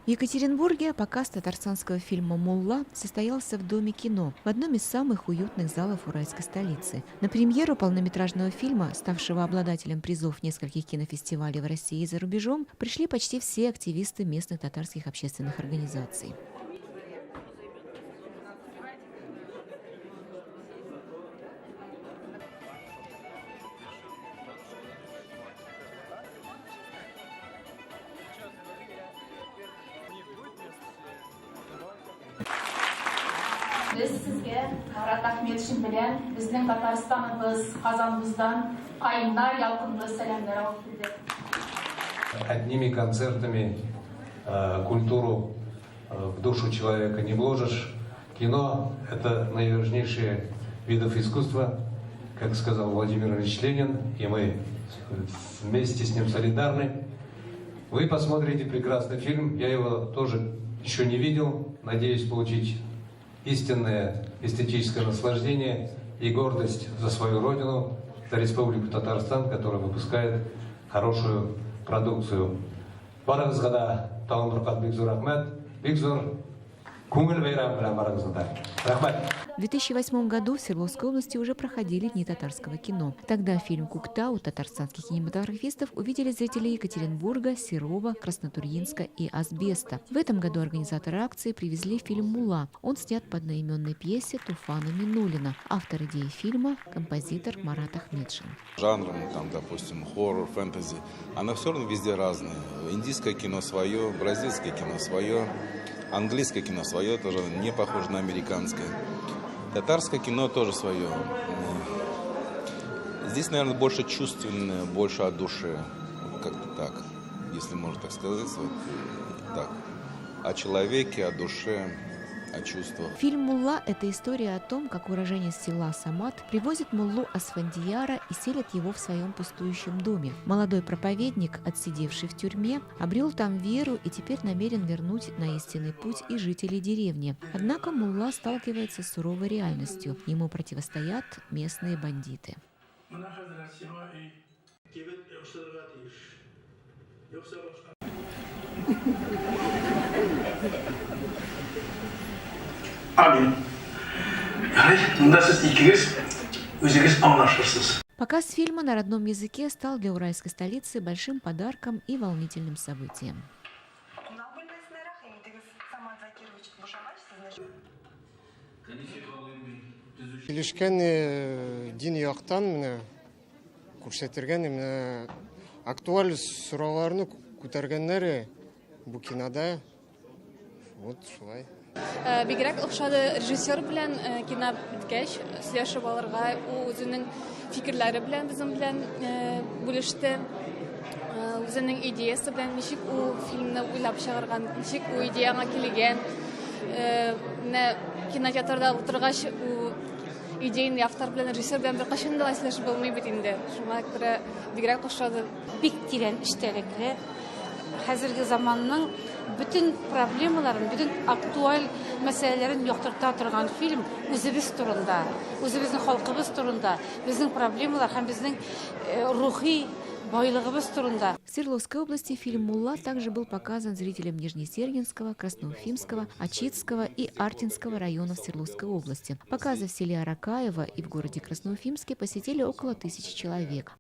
В Екатеринбурге показ татарстанского фильма «Мулла» состоялся в Доме кино, в одном из самых уютных залов уральской столицы. На премьеру полнометражного фильма, ставшего обладателем призов нескольких кинофестивалей в России и за рубежом, пришли почти все активисты местных татарских общественных организаций. Без сезгә Марат Ахметшин белән безнең Татарстаныбыз, Казаныбыздан кайнар ялкынлы сәламнәр алып килдек. Одними концертами культуру в душу человека не вложишь. Кино – это наиважнейшие видов искусства, как сказал Владимир Ильич Ленин, и мы вместе с ним солидарны. Вы посмотрите прекрасный фильм, я его тоже еще не видел, надеюсь получить истинное эстетическое наслаждение и гордость за свою родину, за Республику Татарстан, которая выпускает хорошую продукцию. Барыгызга да тагын бер кат бик зур рәхмәт, бик зур күңел бәйрәме белән барыгызны да. Рәхмәт. В 2008 году в Свердловской области уже проходили Дни татарского кино. Тогда фильм «Куктау» татарстанских кинематографистов увидели зрители Екатеринбурга, Серова, Краснотурьинска и Асбеста. В этом году организаторы акции привезли фильм «Мулла». Он снят по одноименной пьесе Туфана Минуллина. Автор идеи фильма – композитор Марат Ахметшин. Жанром, там, допустим, хоррор, фэнтези, она все равно везде разная. Индийское кино свое, бразильское кино свое, английское кино свое, тоже не похоже на американское. Татарское кино тоже свое. Здесь, наверное, больше чувственное, больше о душе. Вот как-то так, если можно так сказать. Вот так. О человеке, о душе, о чувствах. Фильм «Мулла» – это история о том, как уроженец села Самат привозит муллу Асфандияра и селит его в своем пустующем доме. Молодой проповедник, отсидевший в тюрьме, обрел там веру и теперь намерен вернуть на истинный путь и жителей деревни. Однако мулла сталкивается с суровой реальностью. Ему противостоят местные бандиты. Менә, хәзрәт, сиңа өй кибет яхшырга тиеш. Юкса башка. Амин. Ярый, монда сез икегез үзегез аңлашырсыз. Показ фильма на родном языке стал для уральской столицы большим подарком и волнительным событием. Кунак бүлмәсенә рәхим итегез. Самат Закирович бушагач, сезне Килешкән дин яктан менә күрсәтергән менә актуаль сорауларны күтәргәннәр бу кинода. Вот шулай. Бигрәк охшады режиссер белән кино беткәч сөйләшеп алырга. Ул үзенең фикерләре белән безнең белән бүлеште. Үзенең идеясы белән ничек ул фильмны уйлап чыгарган, ничек ул идеяңа килгән. Менә кинотеатрда утыргач, ул идейный автор белән, режиссер белән беркайчан да сөйләшеп булмый бит инде. Шуңа күрә бигрәк ошады. Бик тирән эчтәлекле, хәзерге заманның бөтен проблемаларын, бөтен актуаль мәсьәләләрен яктырта торган фильм үзебез турында, үзебезнең халкыбыз турында, безнең проблемалар һәм безнең рухи байлыгыбыз турында. В Свердловской области фильм «Мулла» также был показан зрителям Нижнесергинского, Красноуфимского, Ачитского и Артинского районов Свердловской области. Показы в селе Аракаево и в городе Красноуфимске посетили около 1000 человек.